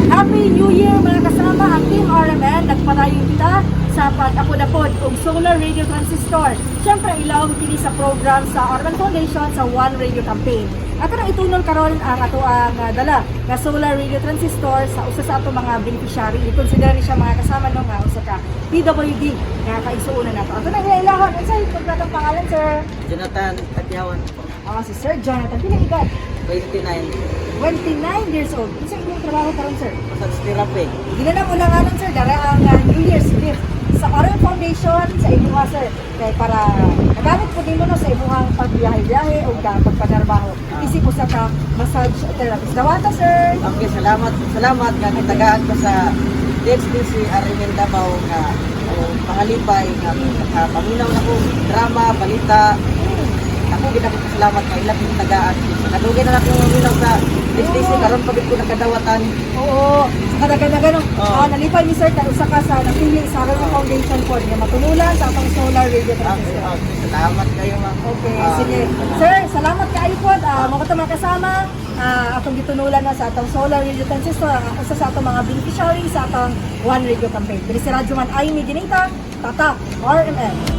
Happy New Year, mga kasama! Ang Team RMN nagpadayon kita sa pag-apod-apod og solar radio transistor. Siyempre, ilawom kini sa program sa RMN Foundation sa One Radio Campaign. Ato nang itunol karon ang ato ang dala nga solar radio transistor sa usa sa ato mga beneficiary. I-consider ni siya, mga kasama, no, nga usa ka PWD nga kaigsuonan nato. Ato nang ilahon. Unsa kompletong pangalan, sir? Jonathan Katyawan po. Ah, si Sir Jonathan. Pila edad? 29. 29 years old. Unsa inyong trabaho karon, sir? Massage therapy. Ginanap mo lang anon, sir, dara ang New Year's gift sa RM Foundation sa imuha, sir. Kay para magamit po nimo, no, sa imuhang pagbiyahe-biyahe o ka pagpadarbaho. Isip usa ka massage therapist. Dawata, sir. Okay, salamat. Salamat nga gitagaan ko sa DXDC RMN Davao nga o pangalipay nga nakapaminaw na ko drama, balita. Ako gid ako pasalamat kay ila kong tagaan. Sa kadugay na ako maminaw sa DXDC, karon pa gid ko nakadawatan. Oo, sa kadagadagan, no. Oo. Ah, nalipay mi, sir, kay usa ka sa napili sa RM Foundation po nga matululan sa atong solar radio Okay, transistor. okay, salamat kayo, ma'am. Okay, Ah, sige. Sir, salamat kaayo po. Mga to mga kasama, atong gitunulan na sa atong solar radio transistor ang usa sa atong mga beneficiary sa atong One Radio Campaign. Diri si Radyo Man Amy Ginita, Tatak RMN.